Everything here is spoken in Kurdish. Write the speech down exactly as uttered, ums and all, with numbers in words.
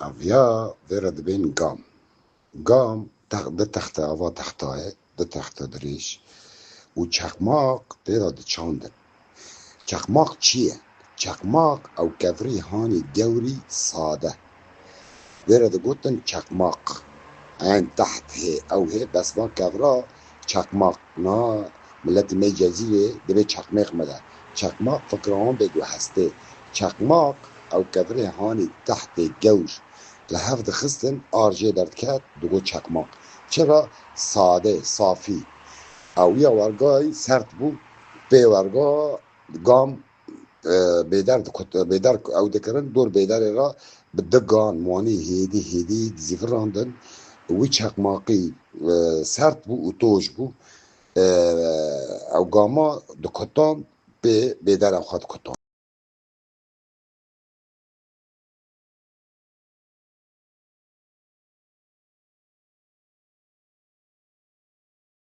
Ev ya vê re dibên gam. Gam tex-, di texte ava textayê, di texte dirêj û çeqmaq tê de diçandin. Çeqmaq çi ye? Çeqmaq ew kevirî hanî gewrî sade. Vê re digotin çeqmaq. En teht hê, ew hê, bes van kevra çeqmaq. Na miletî me Cezîrê dibê çeqmêq me de. Çeqmaq fikra wan bê ku hestê. Çeqmaq ew kevirê hanî tehtê gewr li hev dixistin, ar jê derdiket, digot çeqmaq. Çira? Sade, safî. Ew ya wergayî sert bû, pê werga gam, e, bêder dikut-, bêder ew dikirin, dor bêderê re bi digan wanî hêdî hêdî dizîvirandin. Wî çeqmaqî, e, sert bû û toj bû. E, ew gama dikutan, pê bêder ew xwe dikutan.